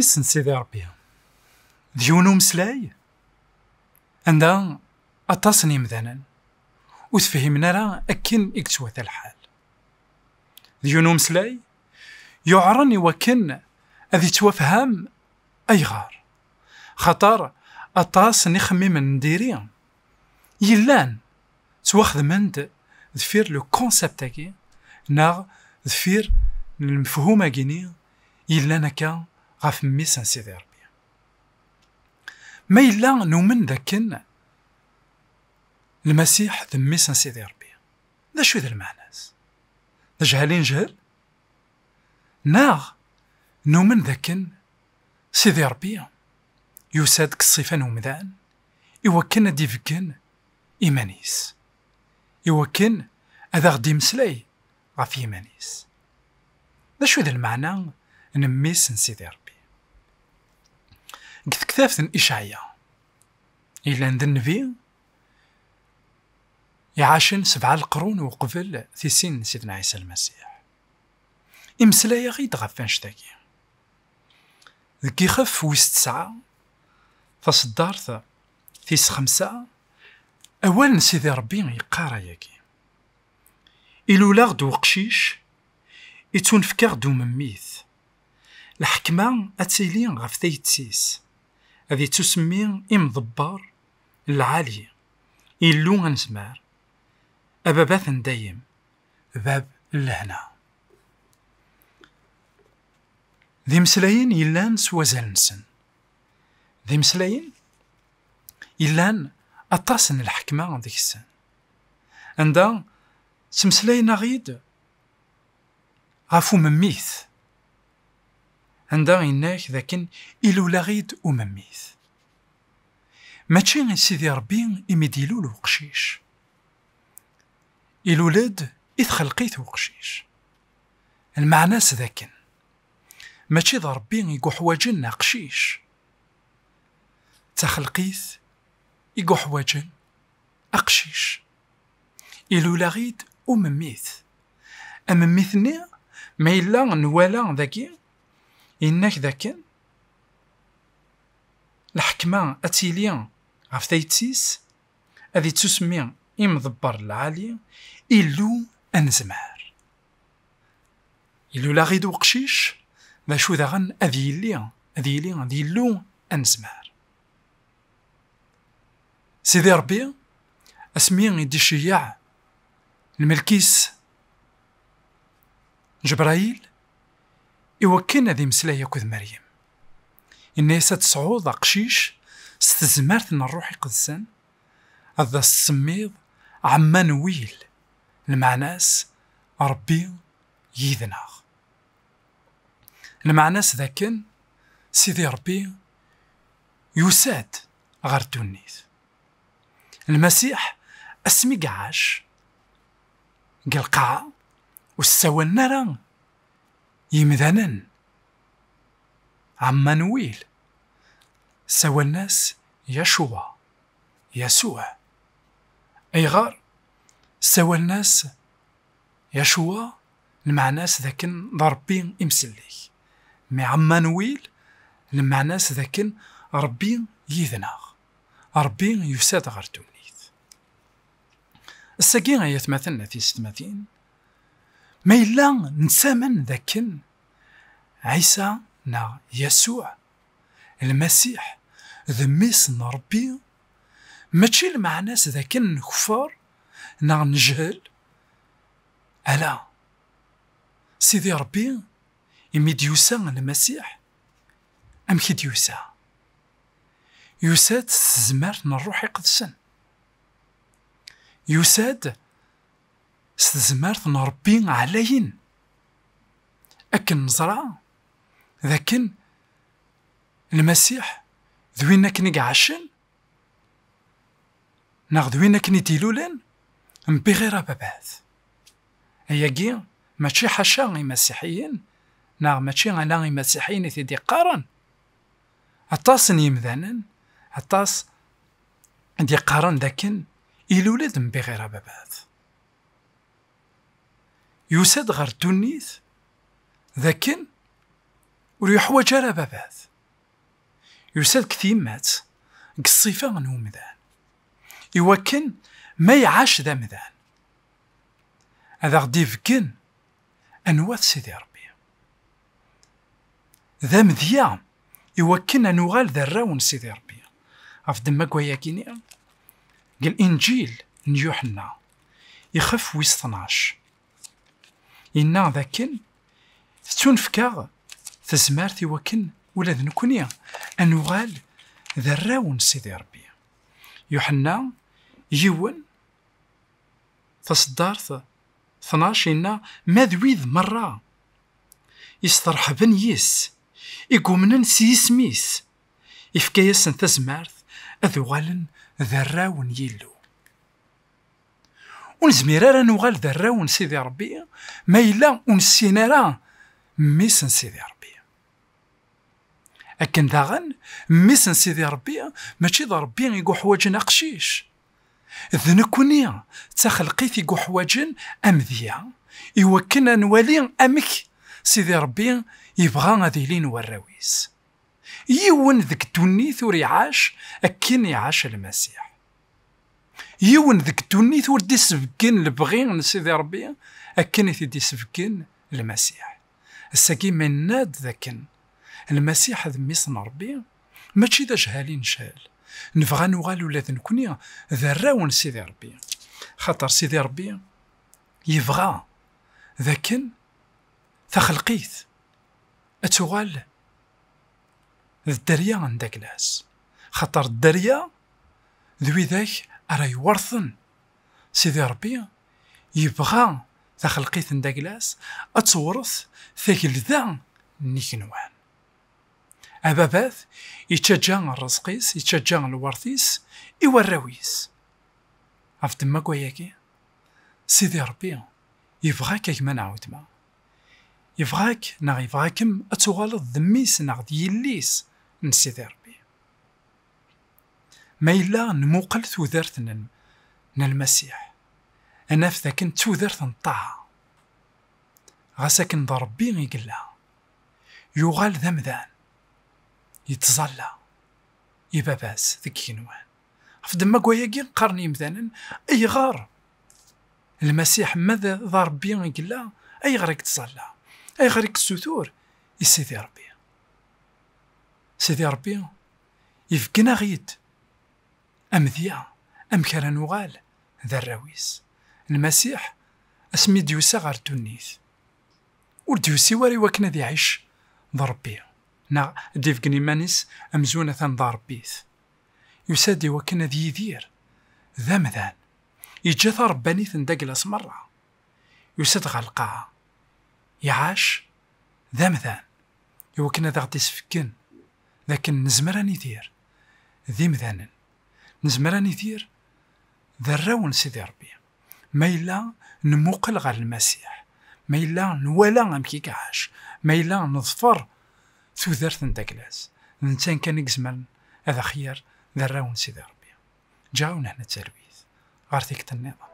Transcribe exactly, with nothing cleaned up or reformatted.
Isem n Sidi Ṛebbi. D yiwen umeslay anda aṭas n yimdanen ur tefhimen ara akken i yettwata lḥal. D yiwen umeslay yuɛren i wakken ad yettwafham. Ayɣer? Xaṭer aṭas n ixemmimen n diri yellan ttwaxedmen-d deffir le concept-agi, neɣ deffir n lemfehum-agi-ni yellan akka ɣef mmi-s n Sidi Ṛebbi. Ma yella numen dakken Lmasiḥ d mmi-s n Sidi Ṛebbi, d acu d lmeɛna-s? D ajhal i nejhel? Neɣ numen dakken Sidi Ṛebbi yusa-d deg ṣṣifa n umdan i wakken ad d-ibeggen iman-is, i wakken ad aɣ-d-imeslay ɣef yiman-is? D acu d lmeɛna n mmi-s n Sidi Ṛebbi? Deg tektabt n Icɛaya, yellan d nnbi iɛacen sebɛa leqrun uqbel tisin n Sidna Ɛisa Lmasiḥ, imeslay-aɣ-id ɣef wanect-agi. Deg ixef wis tesɛa, taṣeddart tis xemsa, awal n Sidi Ṛebbi yeqqar ayagi: Ilul-aɣ-d uqcic, ittunefk-aɣ-d umemmit. Lḥekma ad tili ɣef tayet-is, ad ittusemmi imḍebber n lɛali, Illu anezmar, ababat n dayem, bab n lehna. D imeslayen yellan s wazal-nsen. D imeslayen yellan aṭas n lḥekma deg-sen. Anda ttmeslayen-aɣ-id ɣef umemmit, anda yenna-k dakken ilul-aɣ-id umemmit. Mačči i Sidi Ṛebbi imi d-ilul uqcic. Ilul-d i txelqit uqcic. Lmeɛna-s dakken mačči d Ṛebbi i yuḥwaǧen aqcic, d taxelqit i yuḥwaǧen aqcic. Ilul-aɣ-id umemmit. Amemmit-nni, ma yella nwala dagi, yenna-k dakken lḥekma ad tili ɣef tayet-is, ad ittusemmi imḍebber lɛali, Illu anezmar. Ilul-aɣ-id uqcic, d acu daɣen ad yili, ad yili d Illu anezmar. Sidi Ṛebbi, asmi i d-iceyyeɛ lmelk-is Ǧebrayil i wakken ad imeslay akked Meryem, inna-yas: ad tesɛuḍ aqcic s tezmert n Ṛṛuḥ Iqedsen, ad as-tsemmiḍ Ɛemmanwil, lmeɛna-s Ṛebbi yid-neɣ. Lmeɛna-s dakken Sidi Ṛebbi yusa-d ɣer ddunit. Lmasiḥ, asmi iɛac deg lqaɛa, ur s-ssawalen ara yimdanen Ɛemmanwil, ssawalen-as Yacuwa, Yasuɛ. Ayɣer ssawalen-as Yacuwa? Lmeɛna-s dakken d Ṛebbi imsellek. Mi Ɛemmanwil, lmeɛna-s dakken Ṛebbi yid-neɣ. Ṛebbi yusa-d ɣer ddunit. Ass-agi, ay atmaten, a tisetmatin, ma yella nettamen dakken Ɛisa neɣ Yasuɛ Lmasiḥ d mmi-s n Ṛebbi, mačči lmeɛna-s dakken nkeffer neɣ nejhel. Ala. Sidi Ṛebbi, imi d-yusa Lmasiḥ, amek i d-yusa? Yusa-d s tezmert n Ṛṛuḥ Iqedsen. Yusa-d s tezmert n Ṛebbi ɛlayen. Akken neẓra dakken Lmasiḥ d win akken i iɛacen, neɣ d win akken i d-ilulen, mebbi ɣir ababat. Ayagi mačči ḥaca imasiḥiyen, neɣ mačči ala imasiḥiyen i t-id-iqqaren. Aṭas n yimdanen, aṭas i d-iqqaren dakken ilul-d mebbi ɣir ababat. Yusa-d ɣer ddunit dakken ur yuḥwaǧ ara ababat. Yusa-d deg tyemmat, deg ṣṣifa n umdan, iwakken ma iɛac d amdan, ad aɣ-d-ibeggen anwa-t Sidi Ṛebbi. D amedya iwakken ad nuɣal d arraw n Sidi Ṛebbi. Ɣef ddemma n wayagi-ni, deg Linǧil n Yuḥenna, ixef wis tnac, yenna dakken tettunefk-aɣ tezmert iwakken ula d nekkni ad nuɣal d arraw n Sidi Ṛebbi. Yuḥenna yiwen, taṣeddart tnac, yenna: "Ma d wid merra isterḥben yis, i yumnen s yisem-is, ifka-yasen tazmert ad uɣalen d arraw n Yillu." Ur nezmir ara ad nuɣal d arraw n Sidi Ṛebbi ma yella ur nessin ara Mmi-s n Sidi Ṛebbi. Akken daɣen, Mmi-s n Sidi Ṛebbi mačči d Ṛebbi i yuḥwaǧen aqcic. D nekkni d taxelqit i yuḥwaǧen amedya, iwakken ad nwali amek Sidi Ṛebbi yebɣa ad ilin warraw-is. Yiwen deg ddunit ur iɛac akken iɛac Lmasiḥ. Yiwen deg ddunit ur d-isbeggen lebɣi n Sidi Ṛebbi akken i t-id-isbeggen Lmasiḥ. Ass-agi ma yenna-d dakken Lmasiḥ d Mmi-s n Ṛebbi, mačči d ajhal i necɛel. Nebɣa nuɣal ula d nekkni d arraw n Sidi Ṛebbi. Xaṭer Sidi Ṛebbi yebɣa dakken taxelqit ad tuɣal d dderya n daglas. Xaṭer dderya d widak ara iwerten. Sidi Ṛebbi yebɣa taxelqit n daglas ad tewret tagelda n igenwan. Ababat yettaǧǧa ṛṛezq-is, yettaǧǧa lwert-is i warraw-is. Ɣef ddemma n wayagi, Sidi Ṛebbi yebɣa-k a gma neɣ weltma. Yebɣa-k neɣ yebɣa-kem ad tuɣaleḍ d mmi-s neɣ d yelli-s n Sidi Ṛebbi. Ma yella nmuqel tudert n, n Lmasiḥ, ad naf dakken d tudert n ṭṭaɛa. Ɣas akken d Ṛebbi i yella, yuɣal d amdan, yettẓalla i Baba-s deg igenwan. Ɣef ddemma n wayagi qqaren yimdanen: "Ayɣer Lmasiḥ, ma d, d Ṛebbi i yella, ayɣer i yettẓalla? Ayɣer i yessutur i Sidi Ṛebbi?" Sidi Ṛebbi ibeggen-aɣ-id amedya, amek ara nuɣal d arraw-is. Lmasiḥ, asmi d-yusa ɣer ddunit, ur d-yusi wara i wakken ad iɛic d Ṛebbi, neɣ ad d-ibeggen iman-is amzun atan d aṛebbit. Yusa-d i wakken ad yidir d amdan, yeǧǧa taṛebbanit n daglas merra. Yusa-d ɣer lqaɛa, iɛac d amdan, i wakken ad aɣ-d-isbeggen d akken nezmer ad nidir d imdanen, nezmer ad nidir d arraw n Sidi Ṛebbi. Ma yella nmuqel ɣer Lmasiḥ, ma yella nwala amek i iɛac, ma yella neḍfer tudert n daglas, d netta kan i izemren ad aɣ-yerr d arraw n Sidi Ṛebbi. Ǧǧiɣ-awen hna d talwit ɣer tikkelt nniḍen.